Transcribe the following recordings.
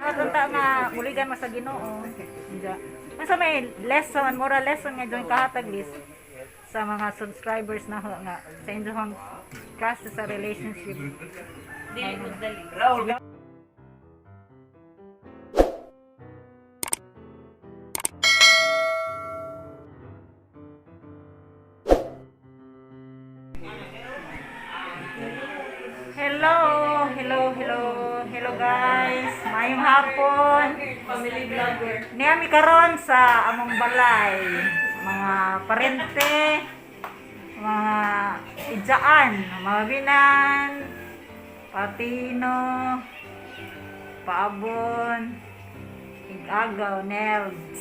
Unta nga buligan mo sa Ginoo. Unja. Unsa may lesson, moral lesson nga inyong kahatag, Liz, sa mga subscribers na ho nga sa inyong klase sa relationship? Dili magdali. Hello, hello, hello, hello guys. Maayong hapon. Family vlogger. Niami karon sa among balay, mga parente, mga idyaan, mga binan, patino, paabon, igagaw, Nelds.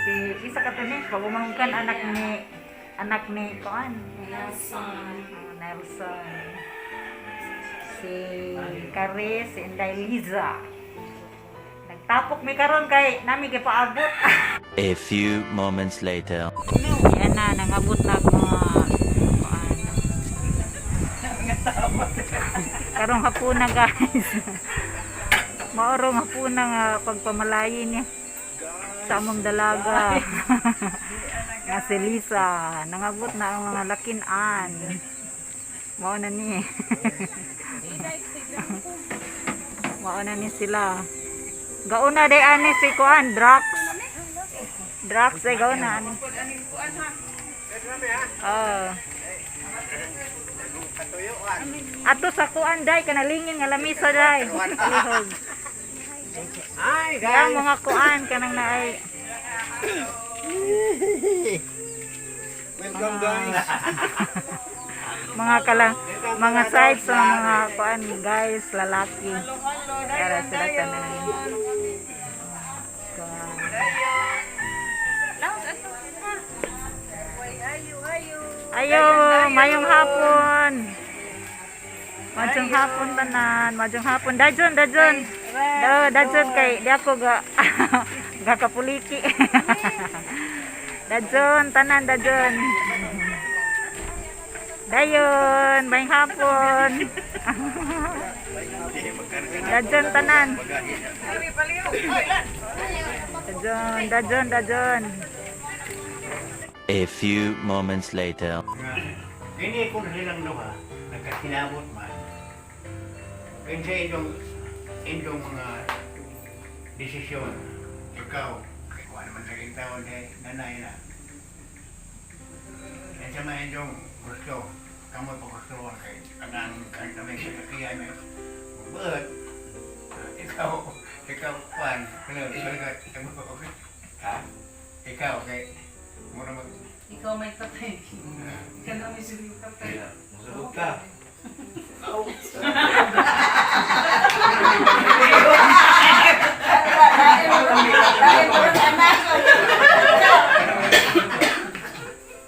Si isa ka to ni, pagumangkan anak ni kuan. Nelson. Ah, Nelson. Si Karis, si Inday Liza. Nagtapok mi karon kay nami gipaabot. A few moments later. Yan na, nangabot na ako mga kuan. Karong hapuna, guys. Maorong hapuna nga pagpamalayi niya sa among dalaga nga si Lisa. Nangabot na ang mga lakinan. Mao na ni. Mao na ni sila. Gauna day ani si kuan, Drax. Drax ay gauna ani. Oh. Ato sa kuan day kanalingin nga lamisa day. Lihog. Ay, Yang mga kuan kanang naay Welcome, guys. Mga kala mga sides sa mga kuan guys, lalaki. Kaya sila tanan. Kuan. Ayo, mayong hapon. Madyong hapon tanan, madyong hapon. Dajon, dajon. Do, dajon kay di ako ga ga kapuliki. Dajon, tanan dajon. Dayon, mayong hapon. Dajon tanan. Dajon, dajon, dajon. A few moments later. Ini kung silang duha, nagkakinabot man. Kinsa inyong mga desisyon, ikaw, kay kuha naman sa taon kay nanay na. Kinsa man inyong gusto, kamo pagustuhan kay kanang kan kami sa kakiyan may but ikaw kuan, hello, ha? Ikaw kay mura mag Ikaw may patay. Ikaw na may siling patay. Musulog ka.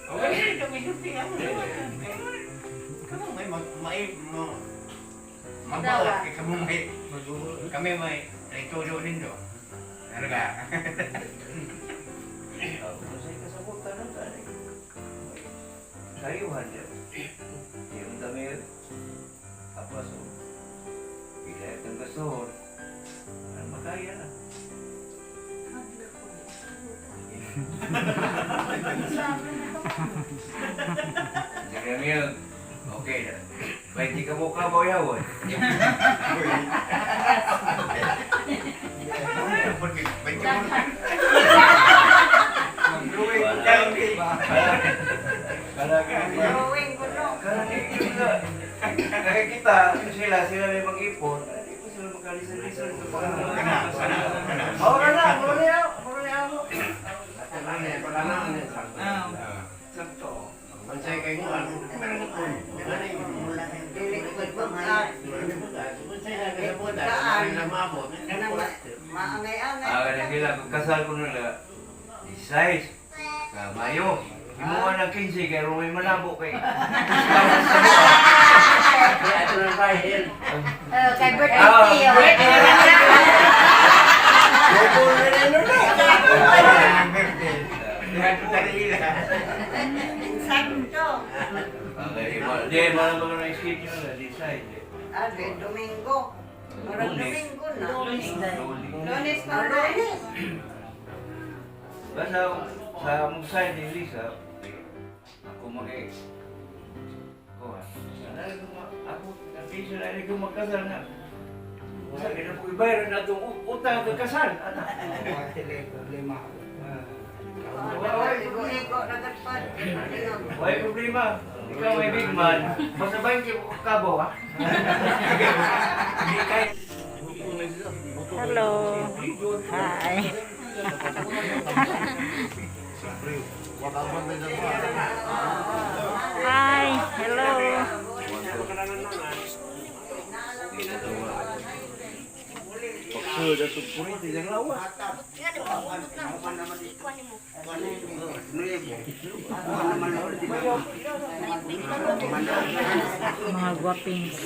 Okay, kamo may mag may mo mabalat kay kamo may kami may naituro nindo. Talaga. Kasi kasabutan na tayo. Kayuhan niya. Yung dami. Tapos, pila itong gusto. Ano makaya na? Sige ngayon, okay na. 20 ka mukha mo yawan. Porque 20 Drawing ko no. Nakikita sila, sila may mag-ipon. Hindi ko sila magkalisan-lisan. Kana, kana, kana. Oh, kana, mura niya, mura niya ako. Sakto. Mansay kay mo ano? Meron ko. Mansay na kasabutan. Ano na maabot? Maangay-angay. Ah, ganyan sila, kung kasal ko nila, 16, sa Mayo. Imuha ng 15, kaya may malabo kay. Kay birthday. Sakto. Okay, di, malam ko na schedule na, 16. Ah, Domingo. Murag Lunes. Domingo na. Lunes. Lunes pa Lunes. Basta sa among side ni Lisa, ako mag ko ha. Ako, napisa na rin ko magkasal na. Sa kanya po ibayar na itong utang at kasal. Ana. Problema. Igo-igo na gud. Why problema? Ikaw ay big man. Basta ba hindi ko kabo ha? Hello. Hi. Hi. Hello. Pagsunod at supurin, hindi lang lawas. Mga guwapings.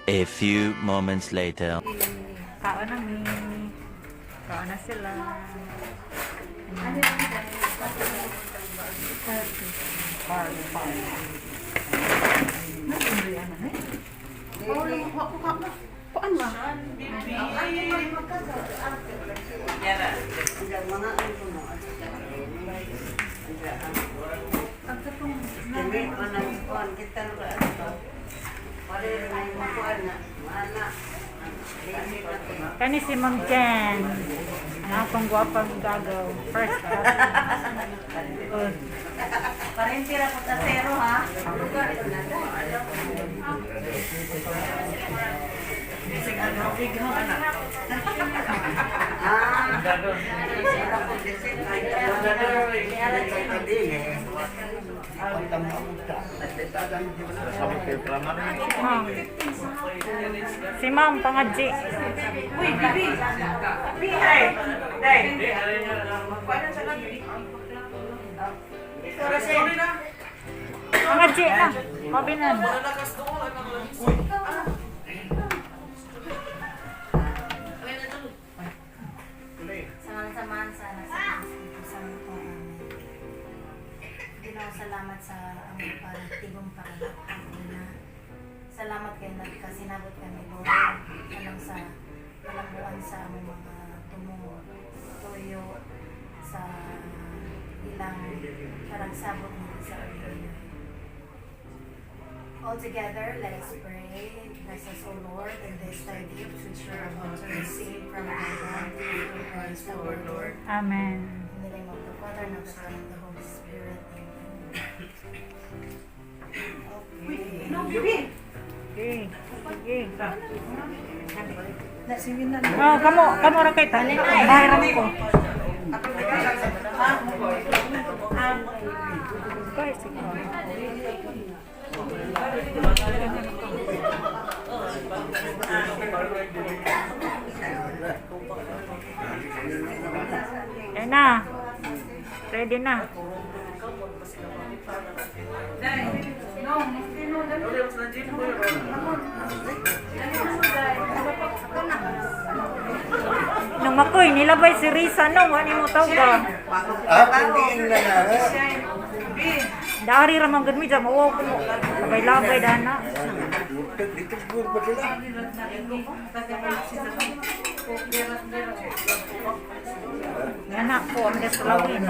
A few moments later. Kaon na mi. Kaon na sila. Kami manang kuan kita ra ato. Pare ra mo kuan na mana. Kani si Ma'am Jen. Ang akong gwapang gagaw. First class. Good. Parentira ko ta zero ha. Lugar na ta. Ah. Ma'am. Si Ma'am, pangadji. Uy, bibi! Bibi, ay! Day! Pangadji na. Mabinan. Samahan-samahan sana sa sa po amin. Ginoo, salamat sa among pagtigom para na. Salamat kay nagkasinabot kami, Lord. Alang sa kalambuan sa among mga tumungo, tuyo sa ilang karagsabot nila sa Pilipinas. All together, let us pray. Bless us, O Lord, and this thy gift which we are about to receive from thy bounty through Christ our Lord. Amen. In the name of the Father, and of the Son, and of the Holy Spirit. Amen. Okay. No, bibi! Okay. Sige. Oh, kamo, kamo ra kay tali. Bahiran ko. Kay sige. Ayan na. Ready na. Nung makoy, nilabay si Risa nung, wani mo tawag. Dari ra man gud mi dyan, mauwaw ko mo. Labay-labay dana. Anak ko, ang deslawin.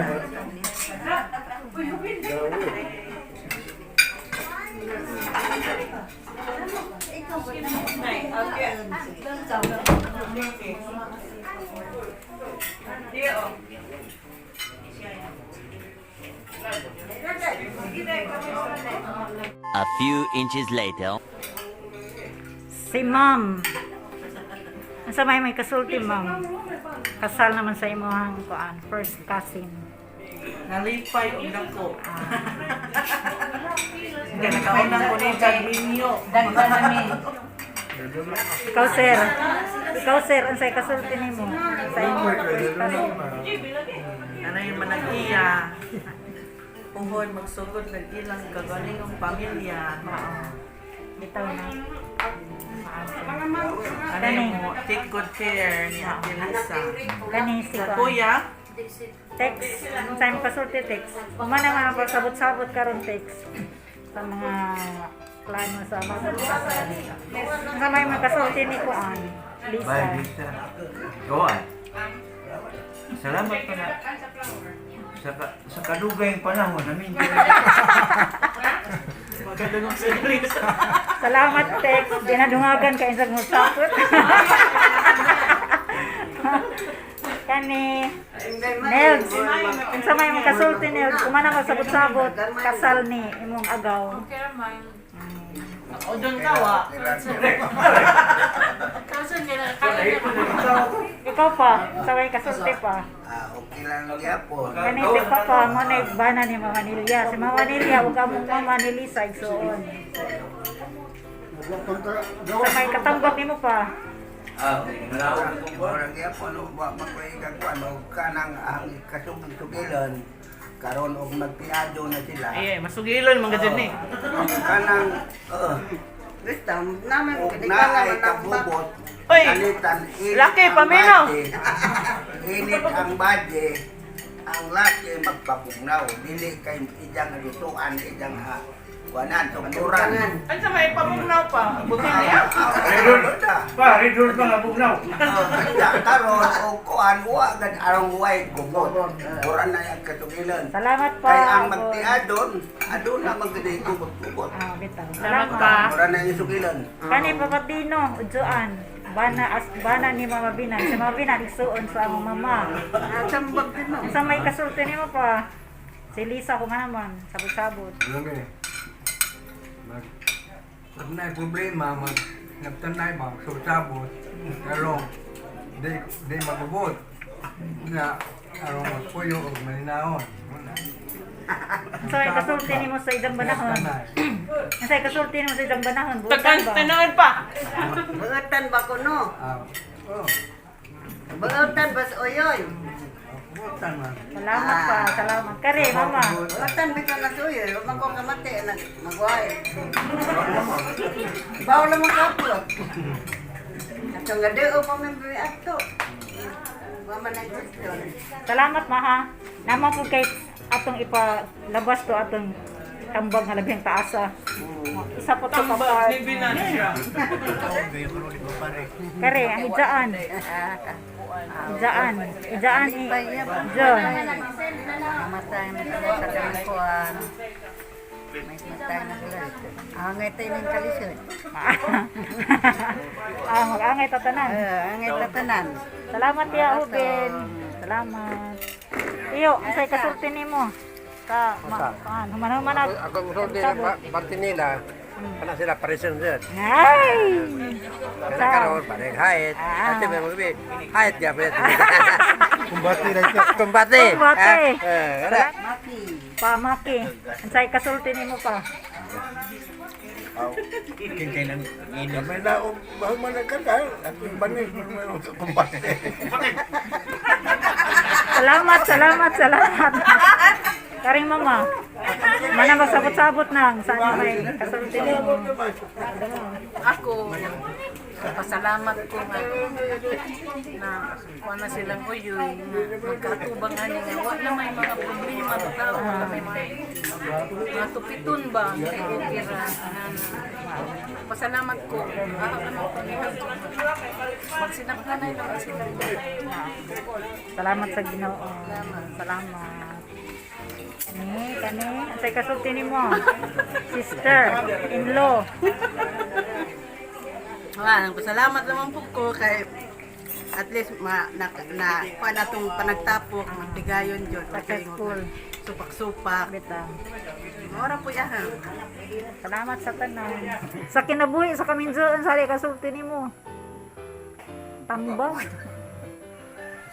A few inches later. Si ma'am. Ang sa may kasulti, ma'am. Kasal naman sa imuhang kuan, first cousin. Nalipay og dako. Hindi, nakaunang ko ni Jagminyo. Ikaw, sir. Ikaw, sir, unsay kasulti nimo sa imong first cousin? Ano yung manag-iya? Puhon, magsugod ng ilang kagalingong pamilya. Bitaw na. Ano yung mo, take good care ni Ate Lisa. Kani si kuan. Kuya, Text. Unsay mo kasulti text? Uma na mga pasabot-sabot karon text sa mga Plano sa mga kasal. Sa may mga kasulti ni Kuan, Lisa. Bye, Lisa. Kuan. Salamat pa na. Sa kadugayng panahon namin. Magandang si Lisa. Salamat, Tex. Dinadungagan ka isang musapot. Kani, Nels. Unsa may mga kasulti, Nels? Kumana magsabot-sabot kasal ni imong agaw. Okay man. O doon ka wa. Kaso nila kaya niya. Ikaw pa, sa may kasulti pa. Ah, okay lang gyapon. Kani si Papa mo na bana ni Mama Nilia. Si Mama Nilia ug among mama ni Lisa igsuon. Sa may katambak nimo pa. Ah, malawag ko ba? Orang gyapon og wa makuhay og kanang ang kasugil-sugilan karon og magpiado na sila. Ay, masugilon mga dyan eh. Ang kanang Basta, naman, og di ka naay naman ang kabubot. Oy! Kalitan, init Laki, ang paminaw! badye. Init ang badye. Ang laki magpapugnaw. Dili kay ijang lutuan, ijang kuanan, tungturan. Ano sa may pamugnaw pa? Buti niya. Ridol. Pa, ridol pa nga bugnaw. Kaya karon og kuan wa gad arong way gubot. Mura na yung katugilan. Salamat pa. Kay ang magtiadon, adon na magkaday gubot-gubot. Ah, bitaw. Salamat Salamat pa. Mura na yung sugilan. Kani Papa Tino, udyoan. Bana as bana ni Mama Binan. Si Mama Binan igsuon sa among mama. Nasambag din mo. Sa may kasulti nimo pa. Si Lisa kung ano man, sabot-sabot. Ano eh? Mag pag na problema, mag nagtanay ba, sabot, pero di di magubot. Na aron magpuyo og malinaon. Muna. Sa may kasulti nimo sa idang banahon. Nagtanay. Sa may kasulti nimo sa idang banahon, butan Takan, ba? tanood pa. Buotan ba ko no? Ah, oh, Buotan ba sa oyoy? buotan man. Salamat pa, salamat. Kare, mama. Buotan bitaw na sa oyoy. Huwag man ko kamati, magwaay. Bawal naman kapot. Ato nga di o pa man ato. Wa man ang question. Salamat maha. Nama po kay atong ipalabas to atong tambag nga labing taasa. Isa po to ka Tambag part. ni Binansya. Kare, ang ijaan. Ijaan. Ijaan ni John. Namatay na sila sa kangkuan. May matay na sila. Angay tayo ng kalisod. Ah, mag-angay tatanan. Angay tatanan. Salamat ya, Ruben. Salamat. Iyo, unsay kasulti nimo? Ka, ma, kaan, human-human na. Ako musulti ng Bartinila, kana sila parison sir. Ay! Kana karon pareng hayit. Ah. Ate may magbi. Hayit gyapon. Kumbati ra siya. Kumbati. Kumbati. Eh, kana. Maki. Pamaki. Unsay kasulti nimo pa? May naog bahuman na ka at yung banis kumbate. Salamat, salamat, salamat. Karing mama. Mana magsabot-sabot nang saan may kasulti nimo. Ako, pasalamat ko nga na kuha na silang uyoy, na magkatubang ani nga wa na may mga problema sa tao, wala may mga tupiton ba, kay okay ra. Pasalamat ko, ako naman ko niya. Magsinaghanay naman sila. Salamat sa Ginoo. Salamat. Kani, kani, unsay kasulti nimo? Sister in law. Ah, pasalamat naman po ko kay at least ma na na kuha na tong panagtapok magtigayon jud Successful. Supak-supak. Bitaw. Ora po yahan. Salamat sa tanan. Sa kinabuhi sa kaminzoon sa kasulti nimo. Tambag.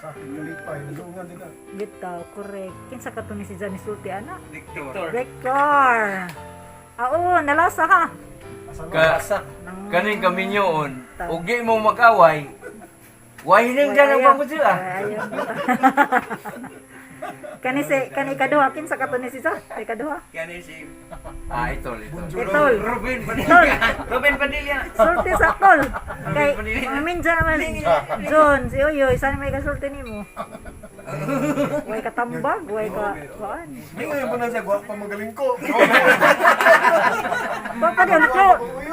Sa kalipay, nagdungan din. Bitaw, correct. Kinsa ka to ni si Johnny Sulti ana? Victor. Victor. Ah, oo, nalasa ka. Ka, kaning kaminyoon, ugi mo mag-away, way hining dyan ang bango sila. Ayaw. Kani si kani kaduha kinsa ka to ni si Sa? Kani kaduha. Kani si... Ah, ito, ito. Itol. Ruben Padilla. Ruben Padilla. Sulti sa tol. Kay maminja naman John, si Uyoy, sana may kasulti nimo. Way katambag, way ka kuan. Di ngayon pa na siya, guwak pa magaling ko. Wa pa di ulit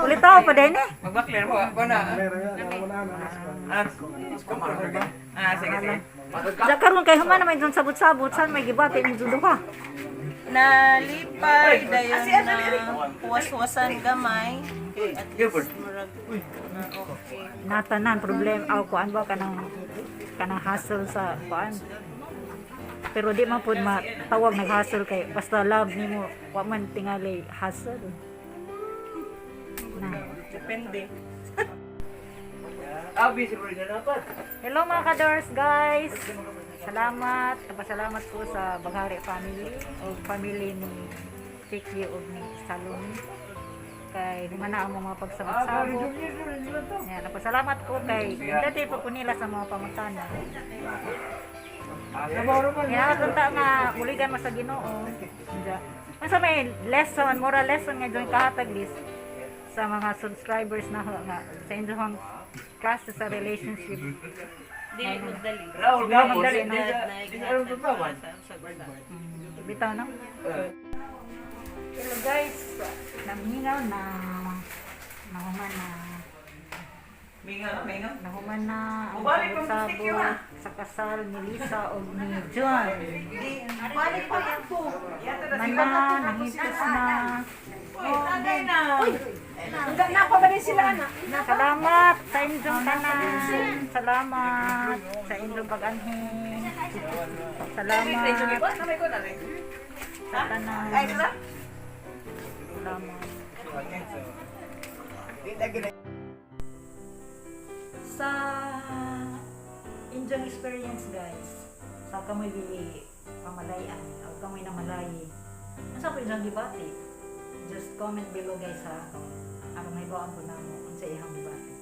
ulitaw pa din eh. Magbakler mo, ako na. Ah, ah, sige, sige. Sa karon kay human naman dun sabot-sabot san may gibati ni duha. Nalipay dayon na huwas-huwasan gamay. At least murag na okay. Natanan problem aw kuan ba kanang hassle sa kuan. Pero di man pud matawag nag-hassle kay basta love nimo wa man tingali hassle. Na. Depende. Abi, siguro na dapat. Hello mga kadors guys. Salamat, napasalamat ko sa Baghari family o family ni Tiki o ni Salome. Kay humana ang mga pagsabot-sabot. Yan, napasalamat ko kay dati pa ko nila sa mga pamutana. Kaya kunta nga buligan mo sa Ginoo. Diya. Unsa may lesson, moral lesson nga join kahatag lis sa mga subscribers na ho nga sa inyong klase sa relationship. Dili magdali. Raul, Dili gapos. magdali, no? Di sa alam tutawan. Bitaw no? Hello guys, namingaw na nahuman na Minga, minga. nahuman na ang Mubalik pang stick yun, sabot ah. sa kasal ni Lisa o ni John. Balik pa ako. Mana, nangipis na. Tagay na. Hanggang na pa ba din sila anak? Salamat sa inyong tanan. Salamat sa inyong pag-anhin. Salamat sa tanan. Salamat. Sa inyong experience guys, sa kamoy gi pamalayan o kamoy namalayi, asa po inyong gibati? Just comment below guys ha, aron mahibaw ko namo unsa iyang gibati.